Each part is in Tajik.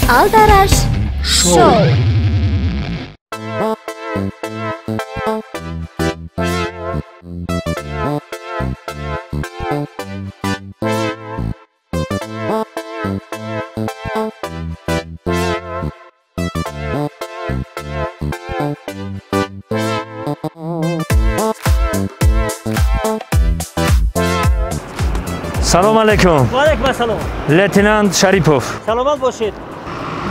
Алдараш шоу. Салом алейкум. Ва алейкум ассалом. Лейтенант Шарипов. Саломат бошед.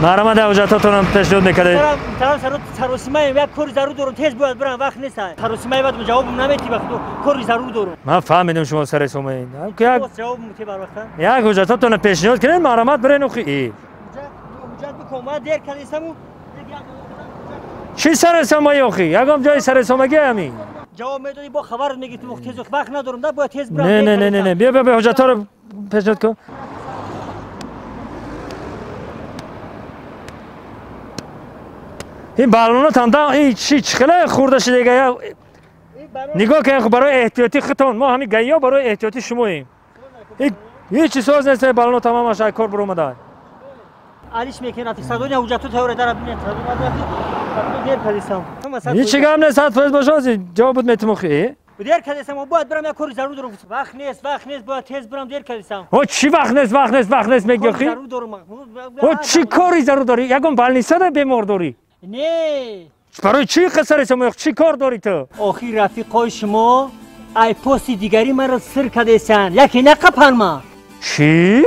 Марҳамат, ҳуҷҷатотонам пешниҳод мекардед. Тарам саросимаем, як кори зарур дорам, тез бояд бирам, вақт нест. Саросимаи баъд ҷавобам наметӣ, вақт кори зарур дорам. Ман фаҳмидам шумо саросимаед. Ҷавобам метӣ бар вақт? Як ҳуҷҷатотонро пешниҳод кунед, марҳамат бирен охи. Ҳуҷҷат бикун, ман дер кардисаму. Чӣ саросимаи охи? Ягон ҷои саросимагӣ ҳамин. Ҷавоб медодӣ, бо хабар мегирифтӣ, тез вақт надорам, да бояд тез бирам. Не, не, не, не, не, биё, биё, ҳуҷҷатҳоро пешниҳод кун. Ин баллонҳо тамда ин чи хеле хурда шудега. Нигоҳ кунед, барои эҳтиёти худтон, мо ҳамин гаиҳо барои эҳтиёти шумоем. Ҳеҷ чи соз нест, баллонҳо тамомаш аз кор баромадаанд. Алиш мекунад, садони ҳуҷҷатҳо тайёр дара бинед. Дер кардисам. Ҳеҷ гап нест, 100% бошад, ҷавобот метим охи. Дер кардисам, бояд бирам, як кори зарур дорам. Вақт нест, вақт нест, бояд тез бирам, дер кардисам. О, чӣ вақт нест, вақт нест, вақт нест мегӯӣ охи? Зарур дорам. О, чӣ кори зарур дорӣ? Ягон балнисада бемор дорӣ? Не. Барои чӣ қасари шумо? Чӣ кор дорӣ ту? Охир рафиқои шумо ай пости дигари маро сир кардесанд. Яке нақапан ма. Чӣ?